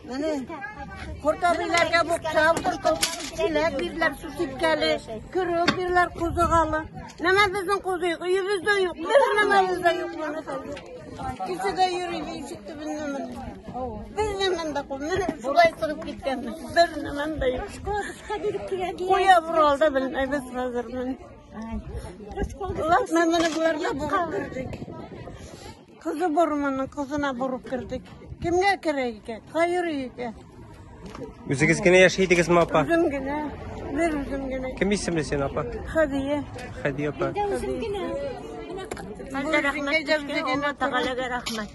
Менә Куртабиләргә букча утыртып, чиләк бирделәр, су сипкәле, көрәк бирделәр, кузыгалы. Нәмә безнең кузы юк, өебездә юк, бер нәмәбез дә юк менә хәзер. Кеше дә йөри ишек төбендә менә. Бер нәмәм дә кул, менә шулай чыгып киткәнбез. Бер нәмәм дә юк. Куя боралда белмәйбез хәзер менә. Латма менә боларга борып кердек. Кызы бар моның, кызына борып кердек. Кемгә керә икән? Кая йөри икән? Үзегез генә яши идегезме, апа? Үзем генә, бер үзем генә. Кем исемле син, апа? Хәдия. Хәдия апа. Үзем генә. Менә Рәхмәт, Алла Тәгаләгә рәхмәт.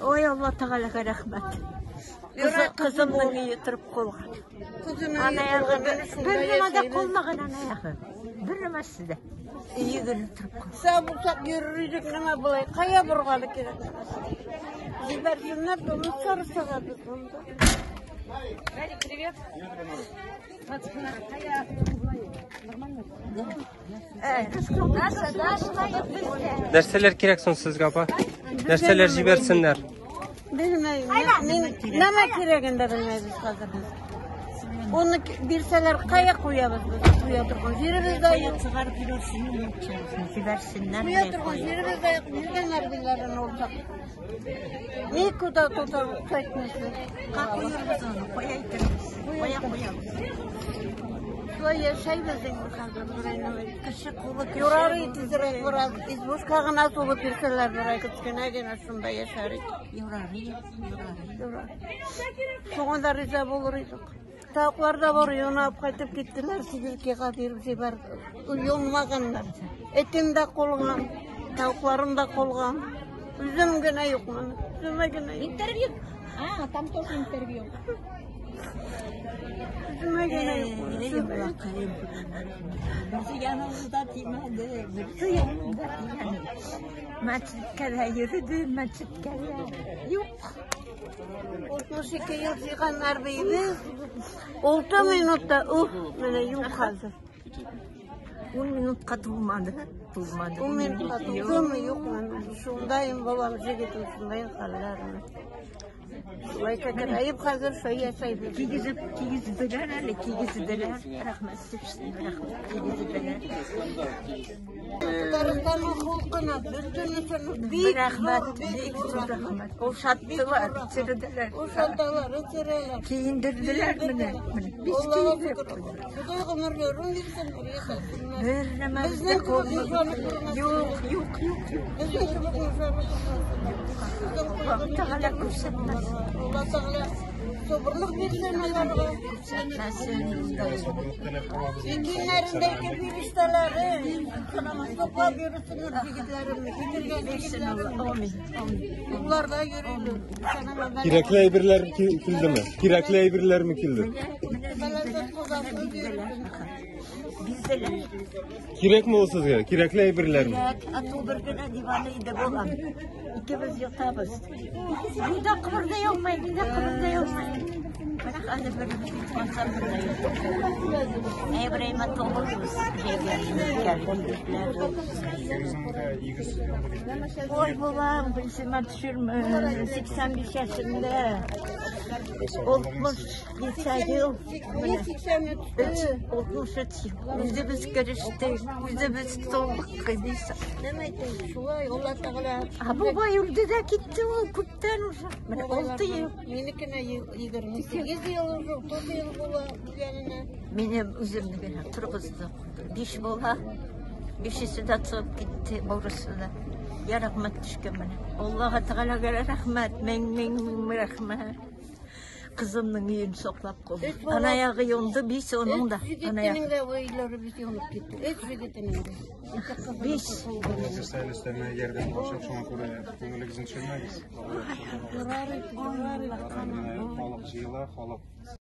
Ой, Алла Тәгаләгә рәхмәт. Кызымның өе торып калган. Кызының Ана өе ягы булган, бер менә шунда нәмә дә яшәйбез. калмаган ана ягы. Бер нәмәсе дә. Өе генә торып калган. Сау булсак йөрер идек, нәмә болай. Кая борганы кирәк? Җибәрсеннәр, моны сарысага без монда. Нәрсәләр кирәк соң сезгә, апа? Нәрсәләр җибәрсеннәр? Белмәйм. Мин нәмә кирәген дә белмәйбез хәзер без. Оны бирсәләр, кая куябыз без? Куя торган җиребез дә юк. Чыгарып җибәрсеннәр. Куя торган җиребез дә юк. Биргәннәр билләрен olsak. Никуда туда кайтмыйсыз. Куярбыз аны, кая итәрбез? Кая куябыз? Шулай яшәйбез инде хәзер берәй нәмә. Кеше кулы Юрар тизрәк бераз избушка гына тулып бирсәләр берәй кечкенә генә шунда яшәр идек. Юрар, юрар. Юрар. Шуңа да риза булыр идек. Тавыклар да бар, юнап кайтып киттеләр, сигезкега биреп җибәрде. Юнмаганнар. Этем дә калган, тавыкларым да калган. Үзем генә юкмын. Үземә генә юк. Интервью. А, там тоже интервью. Үземә генә юкмын. Эй, Үземә. Аллакаем. Берсе яныбызда тимәде, берсе яныбызда тимәде. Мәчеткә дә йөрде, мәчеткә дә. Юк. 62 ел җыйган әрбиебез 6 минутта ух, менә юк хәзер. 10 минутка тулмады, тулмады. 10 минутка тулдымы, юкмы? Шундайым балам, җегетем, шундайым хәлләрем. Шулай кәкрәеп хәзер шулай яшәйбез. Кигезеп, кигезделәр әле, кигезделәр. Рәхмәт сезгә, рәхмәт, кигезделәр. Татарстанның холкына, бөтенесен бик Рәхмәт, зур, бик бик зур зур рәхмәт. рәхмәт. Ошаттылар, бетерделәр. Ошаталар, үтерәләр. Киендерделәр менә. Менә Без Аллага киендереп шөкер. куйдык. Ходай гомерләрен бирсен, яшәсеннәр. Бер нәмәбез дә Безнең кебек калмады. нужаны күрмәсен. Юк, юк, юк, юк. Безнең кебек нужаны күрмәсеннәр. Безнең Аллаһ Тәгалә күрсәтмәсен. Алла Тәгалә сабырлык бирсен аларга. Күрсәтмәсен. Икеннәрендәге фириштәләре, саклап йөрсеннәр егетләремне, китергән Бирсен егетләремне. Алла. Амин, амин. Юлларда йөриләр. Кирәкле әйберләр килдеме? Кирәкле әйберләрме килде? Менә Бәләкәй кузасыз йөрисең. Бирделәр. Кирәкме ул сезгә? Кирәкле әйберләрме? Кирәк, а то бер генә диваны иде булам. Икебез ятабыз. Мин дә кыбырдай алмыйм, мин дә кыбырдай алмыйм. Менә хәзер бер ятсам да юк. Ибраһим тобыз Ой, балам, белсемә төшерме? 85 яшендә. 67 ел. Мин 83. 63 ел. Үзебез керештек, үзебез толдык дисең. Нәмә әйтәм, шулай Алла Тәгалә. А бабай үлде дә китте ул күптән уже. Менә 6 ел. Минекенә 28 ел уже, 30 ел була үлгәненә. Минем үземне генә торгызды. Биш бала. Бишесе дә чыгып китте, барысы да. Я рәхмәт төшкән менә. Аллаһ Тәгаләгә рәхмәт, мең мең мең рәхмәт. Кызымның өен саклап калды. Өч бала. Ана ягы янды, биш оның да. Өч Ана ягы. егетенең дә өйләре бит янып китте. Өч егетенең дә. Ике кызының Биш. Нәрсә өстәмә ярдәм булачак, шуңа күрә күңелегезне төшермәгез. Юрар, юрар. Халык җыела, халык